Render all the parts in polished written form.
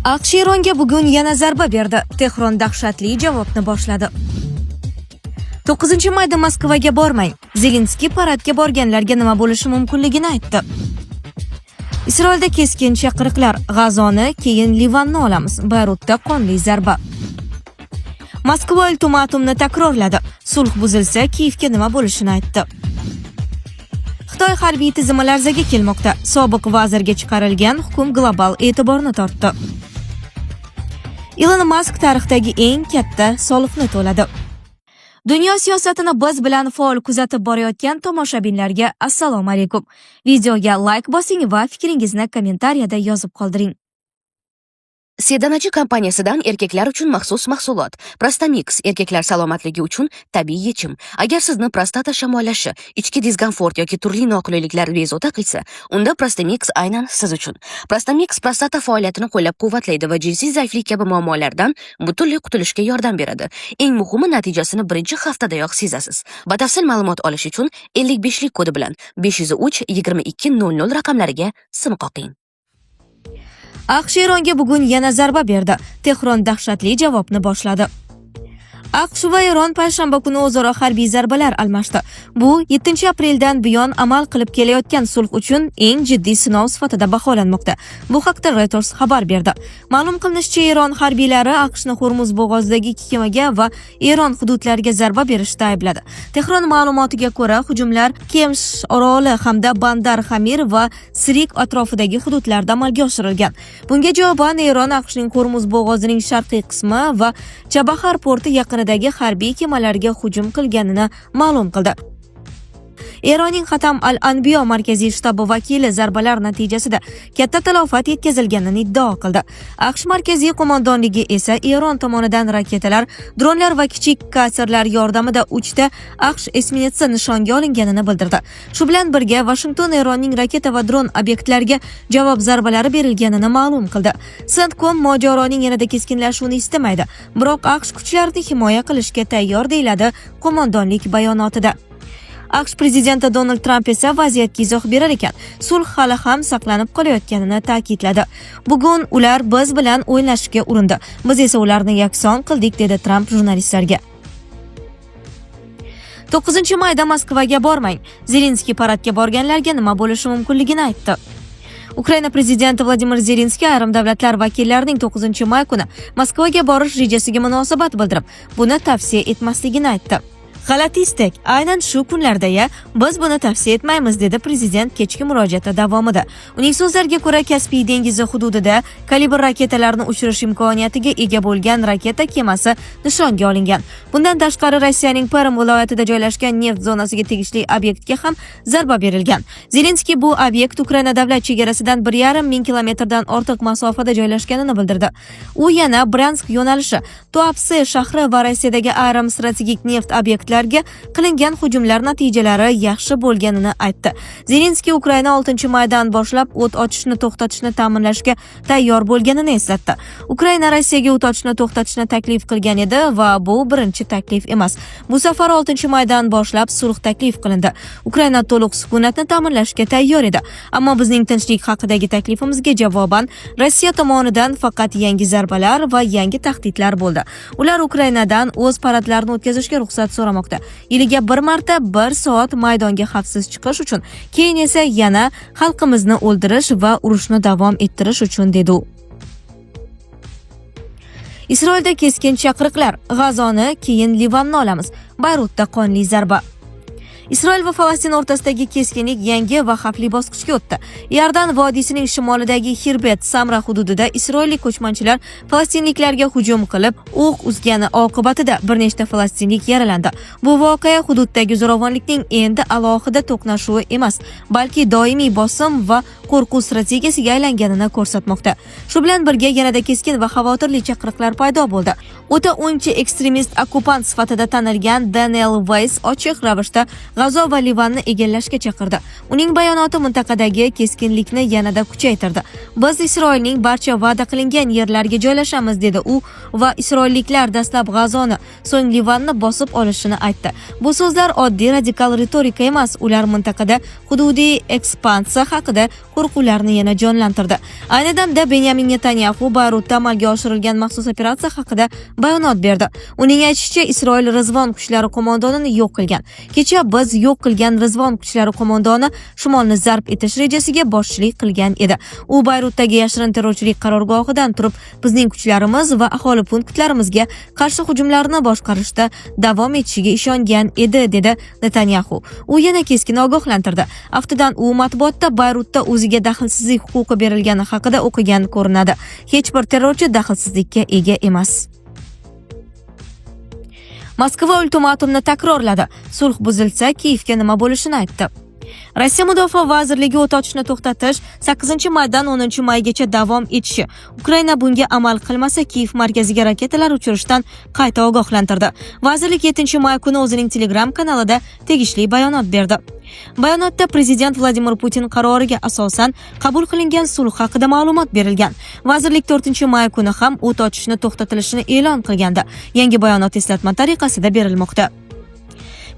AQSh Eronga bugun yana zarba berdi. Tehron dahshatli javobni boshladi. 9 mayda Moskvaga bormang. Zelenskiy paradga borganlarga nima bo'lishi mumkinligini aytdi. Isroilda keskin chaqiriqlar. G'azoni, keyin Livanni olamiz. Bayrutda qonli zarba. Moskva ultimatumni takrorladi. Sulh buzilsa, Kiyevga nima bo'lishini aytdi. Xitoy harbiy tizimi larzaga kelmoqda. Sobiq vazirga chiqarilgan hukm global e'tiborni tortdi. Ilon Mask tarixdagi eng katta soliqni to'ladi. Dunyo siyosatini biz bilan faol kuzatib borayotgan tomoshabinlarga assalomu alaykum. Videoga layk bosing va fikringizni kommentariyada yozib qoldiring. Sedanachi kompaniyasidan erkaklar uchun maxsus mahsulot Prostamix erkaklar salomatligi uchun tabiiy yechim. Agar sizni prostata shamollashi, ichki diskomfort yoki turli noqulayliklar bezovta qilsa, unda Prostamix aynan siz uchun. Prostamix prostata faoliyatini qo'llab-quvvatlaydi va jinsiy zaiflik kabi muammolardan butunlay qutulishga yordam beradi. Eng muhimi, natijasini birinchi haftadayoq sezasiz. Batafsil ma'lumot olish uchun 55 lik kodi bilan 503 22 00 raqamlariga sim qoqing. AQSh Eronga bugun yana zarba berdi. Tehron dahshatli javobni boshladi. AQSh va Eron payshanba kuni o'zaro harbiy zarbalar almashdi. Bu 7 apreldan buyon amal qilib kelayotgan sulh uchun eng jiddiy sinov sifatida baholanmoqda. Bu haqda Reuters xabar berdi. Ma'lum qilinishicha, Eron harbiylari AQShni Hormuz bo'g'ozidagi ikki kemaga va Eron hududlariga zarba berishda aybladi. Tehron ma'lumotiga ko'ra, hujumlar Kemsh oroli hamda Bandar Xamir va Sirik atrofidagi hududlarda amalga oshirilgan. Bunga javoban Eron AQShning Hormuz bo'g'ozining sharqiy qismi va Chabahar porti yaqinidagi harbiy kemalarga hujum qilganini ma'lum qildi. Eronning Xatam al-Anbiyo markaziy shtabi vakili zarbalar natijasida katta talafot yetkazilganini iddao qildi. AQSh markaziy qo'mondonligi esa Eron tomonidan raketalar, dronlar va kichik katerlar yordamida 3 ta AQSh esminetsi nishonga olinganini bildirdi. Shu bilan birga Vashington Eronning raketa va dron obyektlariga javob zarbalari berilganini ma'lum qildi. CENTCOM mojaroning yanada keskinlashuvini istamaydi, biroq AQSh kuchlarini himoya qilishga tayyor, deyiladi qo'mondonlik bayonotida. AQSh prezidenti Donald Tramp esa vaziyatga izoh berar ekan, sulh hali ham saqlanib qolayotganini ta'kidladi. "Bugun ular biz bilan o'ynashga urindi. Biz esa ularni yakson qildik", dedi Tramp jurnalistlarga. 9 mayda Moskvaga bormang. Zelenskiy paradga borganlarga nima bo'lishi mumkinligini aytdi. Ukraina prezidenti Vladimir Zelenskiy ayrim davlatlar vakillarining 9 may kuni Moskvaga borish rejasiga munosabat bildirib, buni tavsiya etmasligini aytdi. "G'alati istak, aynan shu kunlarda-ya, biz buni tavsiya etmaymiz", dedi prezident kechki murojaati davomida. Uning so'zlariga ko'ra, Kaspiy dengizi hududida Kalibr raketalarini uchirish imkoniyatiga ega bo'lgan raketa kemasi nishonga olingan. Bundan tashqari, Rossiyaning Perm viloyatida joylashgan neft zonasiga tegishli obyektga ham zarba berilgan. Zelenskiy bu obyekt Ukraina davlat chegarasidan 1,5 ming kilometrdan ortiq masofada joylashganini bildirdi. U yana Bryansk yo'nalishi, Tuapse shahri va Rossiyadagi ayrim strategik neft obyektlariga qilingan hujumlar natijalari yaxshi bo'lganini aytdi. Zelenskiy Ukraina 6 maydan boshlab o't ochishni to'xtatishni ta'minlashga tayyor bo'lganini eslatdi. Ukraina Rossiyaga o't ochishni to'xtatishni taklif qilgan edi va bu birinchi taklif emas. Bu safar 6 maydan boshlab sulh taklif qilindi. Ukraina to'liq sukunatni ta'minlashga tayyor edi, ammo bizning tinchlik haqidagi taklifimizga javoban Rossiya tomonidan faqat yangi zarbalar va yangi tahdidlar bo'ldi. Ular Ukrainadan o'z paradlarini o'tkazishga ruxsat so'ramoqda. Yiliga bir marta bir soat maydonga xavfsiz chiqish uchun, keyin esa yana xalqimizni o'ldirish va urushni davom ettirish uchun", dedi u. Isroilda keskin chaqiriqlar. G'azoni, keyin Livanni olamiz. Bayrutda qonli zarba. Isroil va Falastin o'rtasidagi keskinlik yangi va xavfli bosqichga o'tdi. Iordan vodiysining shimolidagi Xirbet Samra hududida isroillik ko'chmanchilar falastinliklarga hujum qilib, o'q uzgani oqibatida bir nechta falastinlik yaralandi. Bu voqea hududdagi zo'ravonlikning endi alohida to'qnashuvi emas, balki doimiy bosim va qo'rquv strategiyasiga aylanganini ko'rsatmoqda. Shu bilan birga yanada keskin va xavotirli chaqiriqlar paydo bo'ldi. O'ta o'ngchi ekstremist okkupant sifatida tanilgan Daniel Weiss ochiq ravishda G'azo va Livanni egallashga chaqirdi. Uning bayonoti mintaqadagi keskinlikni yanada kuchaytirdi. Biz Isroilning barcha va'da qilingan yerlariga joylashamiz, dedi u va isroilliklar dastlab G'azoni, so'ng Livanni bosib olishini aytdi. Bu so'zlar oddiy radikal ritorika emas, ular mintaqada hududiy ekspansiya haqida qo'rquvlarni yana jonlantirdi. Ayni damda Benyamin Netanyaxu Bayrutda amalga oshirilgan maxsus operatsiya haqida bayonot berdi. Uning aytishicha, Isroil Rizvon kuchlari qo'mondonini yo'q qilgan. Kecha biz yo'q qilgan Rizvon kuchlari qo'mondoni shimolni zarb etish rejasiga boshchilik qilgan edi. U Bayrutdagi yashirin terrorchilik qarorgohidan turib bizning kuchlarimiz va aholi punktlarimizga qarshi hujumlarni boshqarishda davom etishiga ishongan edi, dedi Netanyaxu. U yana keskin ogohlantirdi. Aftidan u matbuotda Bayrutda o'ziga daxlsizlik huquqi berilgani haqida o'qigan ko'rinadi. Hech bir terrorchi daxlsizlikka ega emas. Moskva ultimatumni takrorladi. Sulh buzilsa, Kiyevga nima bo'lishini aytdi. Rossiya Mudofaa vazirligi o't ochishni to'xtatish 8-maydan 10-maygacha davom etishi, Ukraina bunga amal qilmasa, Kiyev markaziga raketalar uchirishdan qayta ogohlantirdi. Vazirlik 7-may kuni o'zining Telegram kanalida tegishli bayonot berdi. Bayonotda prezident Vladimir Putin qaroriga asosan qabul qilingan sulh haqida ma'lumot berilgan. Vazirlik 4-may kuni ham o't ochishni to'xtatilishini e'lon qilgandi. Yangi bayonot eslatma tariqasida berilmoqda.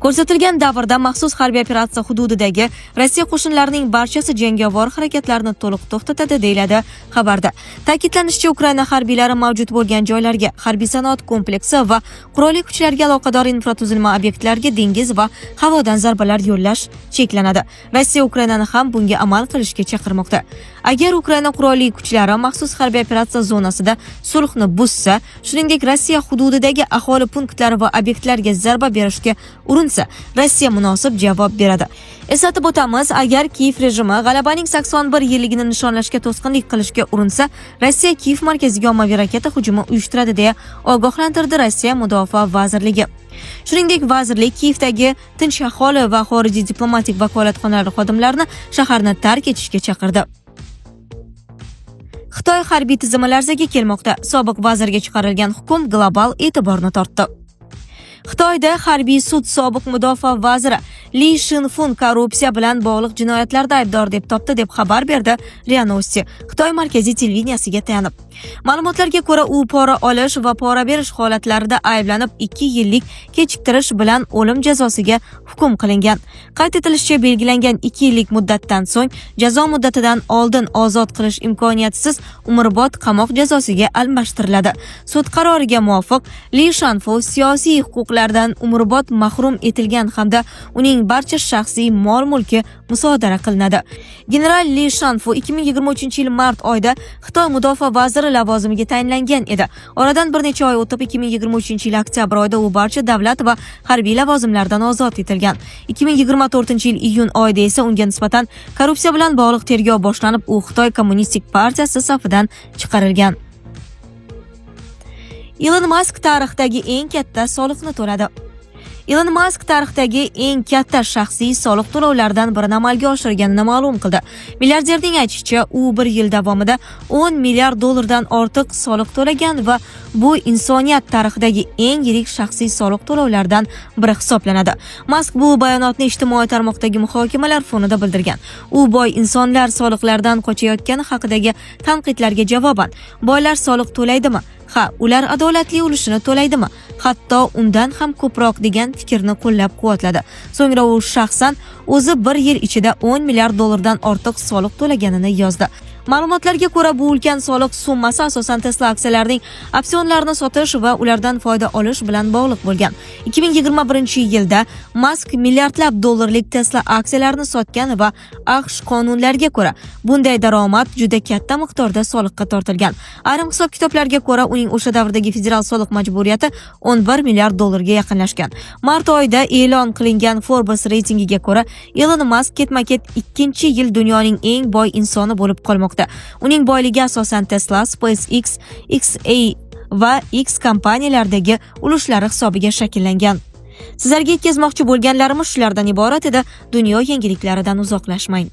Ko'rsatilgan davrda maxsus harbiy operatsiya hududidagi Rossiya qo'shinlarining barchasi jangovar harakatlarni to'liq to'xtatadi, deyiladi xabarda. Ta'kidlanishicha, Ukraina harbiylari mavjud bo'lgan joylarga, harbiy sanoat kompleksi va qurolli kuchlarga aloqador infratuzilma obyektlariga dengiz va havodan zarbalar yo'llash cheklanadi. Rossiya Ukrainani ham bunga amal qilishga chaqirmoqda. Agar Ukraina qurolli kuchlari maxsus harbiy operatsiya zonasida sulhni buzsa, shuningdek Rossiya hududidagi aholi punktlari va obyektlariga zarba berishga urinsa, Rossiya munosib javob beradi. Eslatib o'tamiz, agar Kiyev rejimi g'alabaning 81 yilligini nishonlashga to'sqinlik qilishga urinsa, Rossiya Kiyev markaziga ommaviy raketa hujumi uyushtiradi, deya ogohlantirdi Rossiya Mudofaa vazirligi. Shuningdek, vazirlik Kiyevdagi tinch aholi va xorijiy diplomatik vakolatxonalari xodimlarini shaharni tark etishga chaqirdi. Xitoy harbiy tizimi larzaga kelmoqda. Sobiq vazirga chiqarilgan hukm global e'tiborni tortdi. Xitoyda harbiy sud sobiq mudofaa vaziri Li Shinfun korrupsiya bilan bog'liq jinoyatlarda aybdor deb topdi, deb xabar berdi RIA Novosti, Xitoy markaziy televideniyasiga tayanib. Ma'lumotlarga ko'ra, u pora olish va pora berish holatlarida ayblanib, 2 yillik kechiktirish bilan o'lim jazosiga hukm qilingan. Qayd etilishicha, belgilangan 2 yillik muddatdan so'ng jazo muddatidan oldin ozod qilish imkoniyatisiz umrbod qamoq jazosiga almashtiriladi. Sud qaroriga muvofiq, Li Shanfu siyosiy huquqlardan umrbod mahrum etilgan hamda uning barcha shaxsiy mol-mulki musodara qilinadi. General Li Shanfu 2023-yil mart oyida Xitoy mudofaa vaziri lavozimiga tayinlangan edi. Oradan bir necha oy o'tib, 2023-yil oktyabr oyida u barcha davlat va harbiy lavozimlardan ozod etilgan. 2024-yil iyun oyida esa unga nisbatan korrupsiya bilan bog'liq tergov boshlanib, u Xitoy Kommunistik partiyasi safidan chiqarilgan. Ilon Mask tarixdagi eng katta soliqni to'ladi. Ilon Mask tarixdagi eng katta shaxsiy soliq to'lovlaridan birini amalga oshirganini ma'lum qildi. Milliarderning aytishicha, u bir yil davomida 10 milliard dollardan ortiq soliq to'lagan va bu insoniyat tarixidagi eng yirik shaxsiy soliq to'lovlaridan biri hisoblanadi. Mask bu bayonotni ijtimoiy tarmoqdagi muhokamalar fonida bildirgan. U boy insonlar soliqlardan qochayotgani haqidagi tanqidlarga javoban, boylar soliq to'laydimi? Ha, ular adolatli ulushini to'laydimi? Hatto undan ham ko'proq, degan fikrni qo'llab-quvvatladi. So'ngra u shaxsan o'zi bir yil ichida 10 milliard dollardan ortiq soliq to'laganini yozdi. Ma'lumotlarga ko'ra, bu ulkan soliq summasi asosan Tesla aksiyalarining opsionlarini sotish va ulardan foyda olish bilan bog'liq bo'lgan. 2021-yilda Mask milliardlab dollarlik Tesla aksiyalarini sotgan va AQSh qonunlariga ko'ra, bunday daromad juda katta miqdorda soliqqa tortilgan. Ayrim hisob-kitoblarga ko'ra, uning o'sha davrdagi federal soliq majburiyati 11 milliard dollarga yaqinlashgan. Mart oyida e'lon qilingan Forbes reytingiga ko'ra, Elon Mask ketma-ket ikkinchi yil dunyoning eng boy insoni bo'lib qolmoqda. Uning boyligi asosan Tesla, SpaceX, XA va X kompaniyalaridagi ulushlari hisobiga shakllangan. Sizlarga yetkazmoqchi bo'lganlarimiz shulardan iborat edi. Dunyo yangiliklaridan uzoqlashmang.